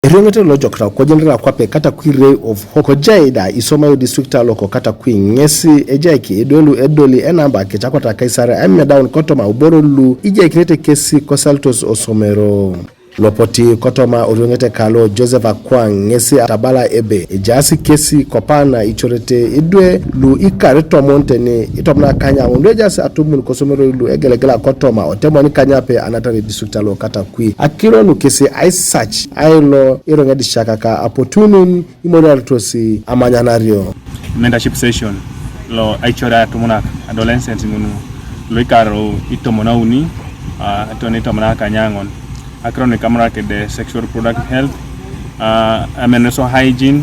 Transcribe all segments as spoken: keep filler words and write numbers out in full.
Erioŋete lo jokita kojin ra kwape Katakwi Ray of Hope kojai da isomayo district alo ko Katakwi ŋesi ejaiki edwe lu edoli enamba kicakwata Kaisar aimedaun kotoma uboro lu ijaikinete kesi kosalitos osomero. Lopoti kotoma orioŋete kalo Joseph Akwang ŋesi atabala ebe ejaasi kesi kopana icorete edwe lu ikar tomon teni itomon akanyaŋon lu ejaasi atumun kosomero lu egelegela kotoma otemon kanyape anatare district alo Katakwi. Akiro nu kesi aisach ailo iroŋedisiak ka apotunun imoriaritos amanyanario. Mentorship session lo aicore atumunak adolescents ŋun lo ikar itomon auni, ah, toni itomon akanyaŋon. Akiro nu ikamurak kede sexual reproductive health, ah, ameneso hygiene,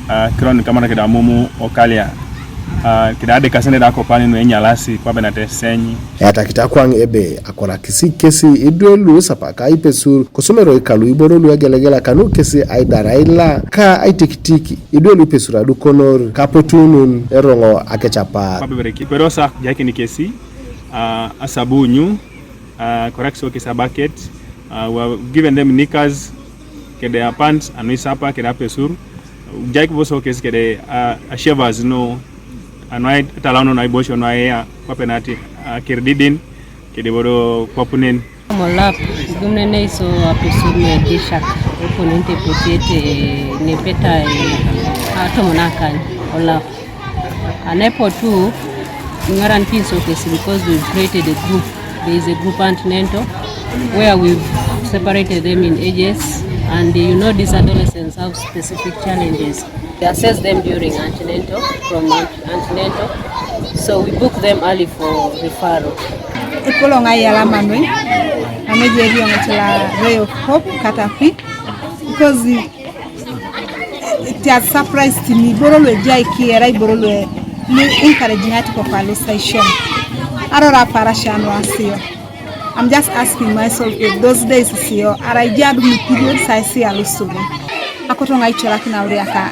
ah, akiro nu ikamurak kede amumu okalia, ah, kede adekasinede akopani nu enyalasi kwape nat eseny. Eyatakit Akwang ebe akorakisi kesi idwe lu isapa ka ipesur kosomero ikalu iboro lu egelegela kanu kesi aidar aila ka aitikitiki idwe lu ipesur adukonor kapotunun eroŋo akecapa. Kwape bere kipedosa jakini kesi, ah, asabunyu, ah, korakisi kesi abaket, ah, we have given them knickers, kede apants, anu isapa, kede apesur, jaik boso kesi kede, ah, ashavers nu, anu ai talauno nu aiboisho nu aia kwape nat, ah, kirididin, kede bodo kwapunen. Molap, igumnene iso apesur nu edisiak, eponente potiete, eh, nepeta, eh, atomon akany, olap. Anepotu, iŋaran kiso kesi because we've created a group. There is a group antenatal where we've separated them in ages, and, uh, you know, these adolescents have specific challenges. We assess them during antenatal, from ant-, antenatal, so we book them early for referral. Epoloŋ ayala manoi, ameje erioŋet la Ray of Hope Katakwi, because it has surprised me. Iboro lu ejai ki erai iboro lu, lu encouraging ati kokwa lu station. Arora aparasia nu asio. I'm just asking myself if those days sio, arai ejai adum period sa sio alusubun. Akoto ŋa aicorakin auriaka,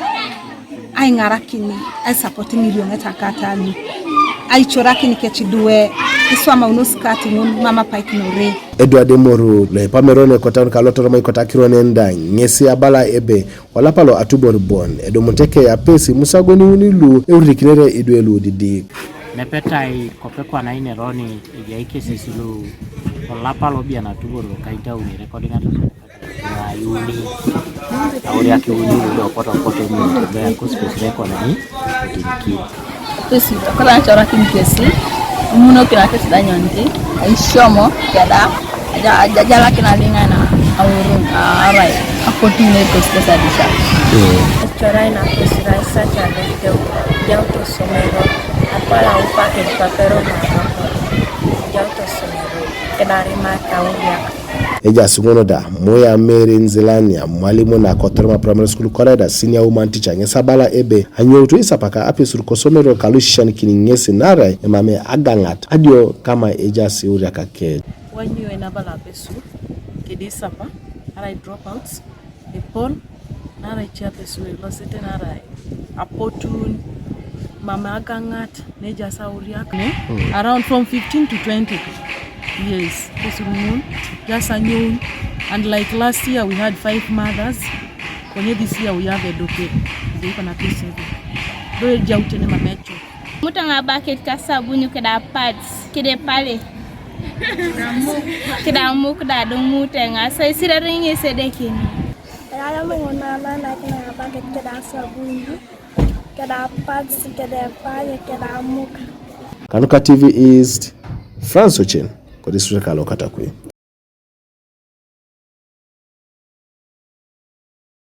aiŋarakin, aisupporting irioŋet akata lu. Aicorakin kec duwe, iswamaunos kati ŋun mam apaikinore. Edward Emoru, lo epamero ne kotaun kalo Toroma ikotakiro nenda, ŋesi abala ebe, olapa lo atubor bon, edumunete ke apesi musagoniuni lu euririkinere idwe lu didik. Nepetai kopekwana ineroni ejai kesis lu olapa lo bian atubor lo kaitauni recording atasar. Ayuni, auriak iuni lu do poto poto mu, bea kuspes rekonani, etiniki. Kesi, kora nacorakin kesi, imunokin akesi da nyonti, aishomo, keda, aja-, aja-, ajalakin aliŋana aurun, a-, arai, apotu netos kesadisa. Mm. Ecorai na kesi rai saca dodeu, jauto somero, apala upakin papero mama, jauto somero, kedari mata uriak. Ejaas ŋun da, Muya Mary Nzilania, mwalimu na Kotorma Primary School, kore da senior woman teacher, ŋes abala ebe, anyoutu isapaka apesur kosomero kalu isisianikin ŋes naarai emame agaŋat, adio kama ejaas iuriak kec. Wanyu enabala apesur, kedi isapa, arai dropouts, epol, naarai ice apesur elosete, naarai apotun, mama agaŋat, nejaas auriak, ne? Mm. Around from fifteen to twenty years, apesur ŋun, just anyoun. And like last year, we had five mothers. Konye this year, we have a dope. They gonna pay seven. Do ejautene mamecho. Mutaŋ abaket ka sabuni keda pads, keda pale. Keda muk da do mutaŋ asa isirari ŋes edekini. Eyalama ŋun na, na, na, kina abaket keda sabuni. Keda pads, keda pale, keda muk. Kanuka T V East, France Ochen, ko district kalo Katakwi.